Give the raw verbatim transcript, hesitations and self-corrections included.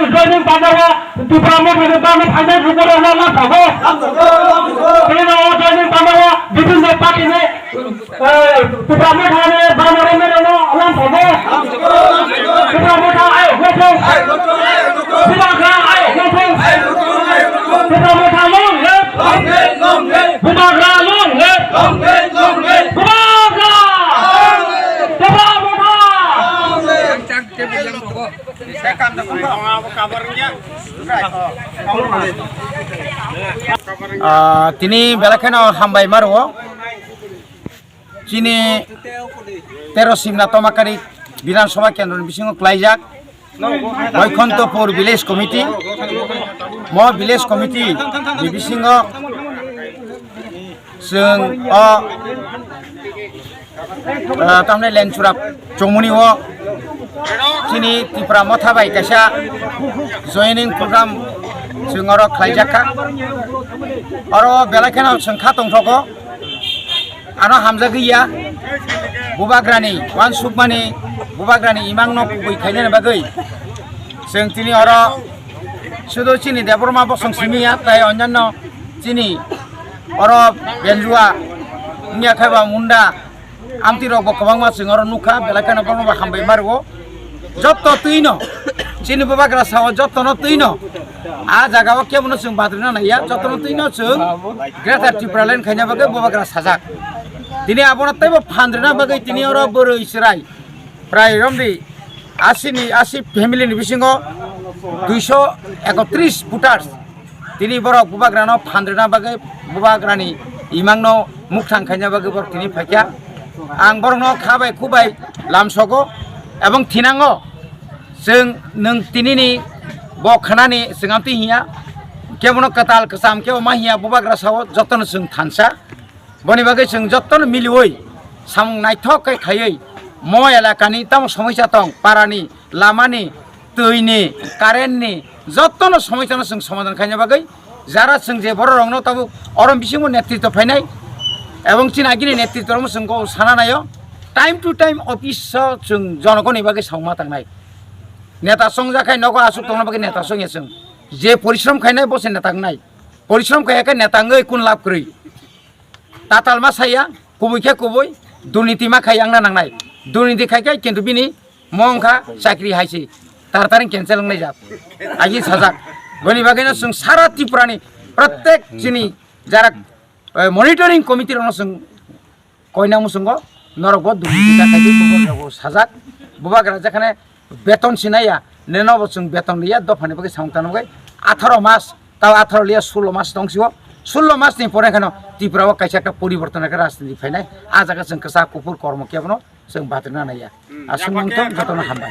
Joining pandawa Tipra Motha ni bana phainai rukore na na thago. Tini no joining pandawa bibhinno party ni, eh, Tipra Motha ni bana rene rene alam thago. Tipra Motha ai hothong. Bubagra ai hothong. Tipra Motha long live. Bubagra long live. Bubagra. Tipra Motha. Ah, tini belai kheno hambai ma rwo. Chini tero Simna Tomakari Bidhan Sabha Kendro ni bisingo klaijak Boikhantopur Village Committee. Mo Village Committee ni bisingo chwng o, ah, tamni Lenchura chomuni o chini Tipra Motha bai kaisa joining program chwng oro khlaijak kha. Oro belai kheno chwng kha tongthogo. Ano hamjagwi ya Bubagrani uansukmani, Bubagrani imangno kubui khainani bagwi chwng tini oro sudu chini Debbarma bosong simi ya, tai onyanno chini oro Benjua wngya khe ba Munda amtwi rok bo kwbangma chwng oro nukha, belai kheno borokno bo hambai ma rwo. Jotto twino chini Bubagra sao, jottono twino a jaga o kebono chwng badrina naiya, jottono twino chwng Greater Tipraland khaina bagwi Bubagra sajak. Tini abono teibo phandrina bagwi tini oro bwrwi chwrai prai romri asi ni, asi family ni bisingo duiso ekotris voters. Tini borok Bubagrano phandrina bagwi, Bubagrani imangno mukthang khaina bagwi borok tini phaikha. Ang borokno kha bai, khu bai lamsogo ebong thinango. Chwng nwng tinini bo khanani chwng amtwi hiya. Kebono kwtal kwcham kebo ma hiya, Bubagra sao jotono chwng thansa. Boni bagwi chwng jotono miliwi samung naithok khe khaiwi mo elakani tamo somosya tong, parani, lamani, twini, currentni jotono somosya no chwng somadhan khaina bagwi jara chwng je borok rokno tabuk oro bisingo netritw phainai ebong chini agini netritw rokno chwng kok sana naio. Time to time office o chwng jonogoni bagwi sauma tangnai. Neta chongjak khai nogo aswk tongna bagwi neta chongya chwng. Je porishrom khainai bo se neta wngnai. Porishrom khaiya khe neta wngwi kun lab kwrwi. Tatal ma saya, kubui khe kubui, durniti ma khai wngna nangnai. Durniti khai khe kintu bini mo wngkha chakri hai se. Tar taring cancel wngnai jak. Agi sajak. Boni bagwino chwng sara Tripura ni protek chini jarak, eh, monitoring committee rokno chwng koina muchungo norok bo durniti ta khai bo sajak. Bubagra jekhane beton sinaya, neno bo chwng beton liya, dophani bagwi samung tangna bagwi atharo mas, tao atharo liya, sullo mas tong sio. Sullo mas ni pore kheno Tripura o kaisa ekta poriborton, ekta rajniti phainai. A jaga chwng kwchak kuphur kormo kebono chwng batirna naiya. Aswk mantong, jotono hambai.